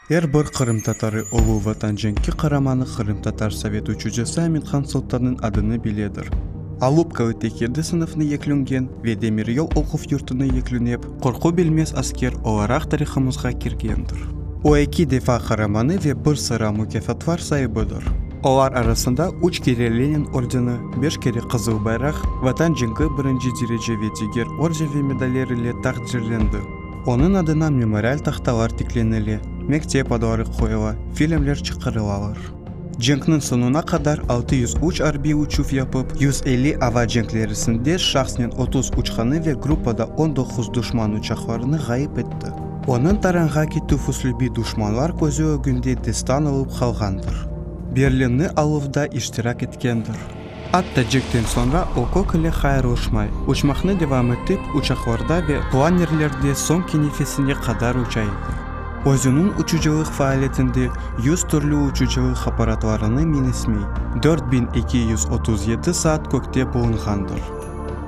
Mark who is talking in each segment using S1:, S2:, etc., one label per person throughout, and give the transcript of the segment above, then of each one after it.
S1: Er bir qırımtatarı Ulu Vatan cenki qaramanı qırımtatar sovet uçucısı Amethan Sultannıñ adını biledir. Alupkalı tek yedi sınıfnı yeklüngen ve demiryol oquv yurtunı yeklünep, qorqu bilmez asker olaraq tarihımızğa kirgendir. O eki defa qaramanı ve bir sıra mukâfatlar saibidir. Olar arasında üç kere Lenin ordeni, beş kere Qızıl Bayraq, Vatan cenki birinci derece ve diger orden ve medaller ile taqdirlendi. Onıñ adına memorial tahtalar tiklenile, mektep adları qoyula, filmler çıqarılalar. Cenkniñ soñuna qadar 603 arbiy uçuv yapıp, 150 ava cenklerisinde şahsnen 30 uçqanı ve gruppada 19 duşman uçaqlarını ğayıp etti. Onıñ taranğa ketüv üslübi duşmanlar közü ögünde destan olıp qalğandır. Berlinni aluvda iştirak etkendir. Atta cenkten soñra o kök ile hayırlışmay, uçmaqnı devam etip, uçaqlarda ve planerlerde soñki nefesine qadar uça edi. Özüniñ uçucılıq faaliyetinde 100 türlü uçucılıq apparatlarını minismey, 4237 saat kökte bulunğandır.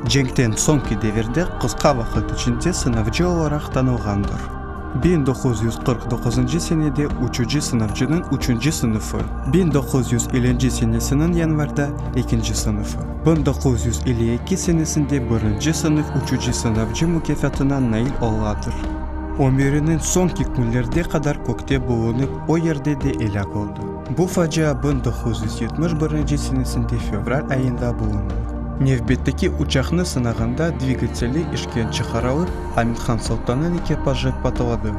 S1: Cenkten soñki devirde qısqa vaqıt içinde sınavcı olaraq tanılğandır. 1949 senede uçucı-sınavcınıñ üçünci sınıfı, 1950 senesiniñ yanvarda ekinci sınıfı, 1952 senesinde birinci sınıf uçucı-sınavcı mukâfatına nail oladır. Ömüriniñ soñki künlerde qadar kökte bulunıp, o yerde de elâk oldı. Bu facia 1971 senesinde fevral ayında bulundı. Nevbetteki uçaqnı sınağanda dvigateli işken çıqarılıp, Amethan Sultannıñ ekipajı patladı.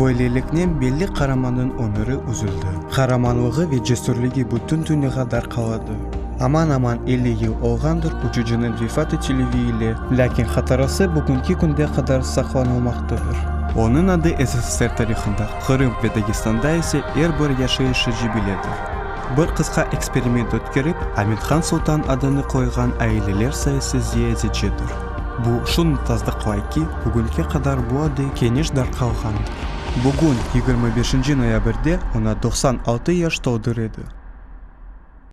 S1: Böyleliknen belli qaramannıñ ömüri üzüldi. Qaramanlığı ve cesürligi bütün dünyağa darqaladı. Aman-aman 50 yıl olğandır uçucınıñ vefat etilüvi ile, lâkin hatırası bugünki künde qadar saqlanılmaqtadır. Onıñ adı SSSR tarihında, Qırım ve Dagestanda ise er bir yaşayışıcı biledir. Bir qısqa eksperiment ötkerip, Amethan Sultan adını qoyğan aileler sayısı ziyadecedir. Bu şunı tasdıqlay ki, bugünge qadar bu adı keniş darqalğandır. Bugün, yigirmi beşinci noyabrde, oña 96 yaş toldır edi.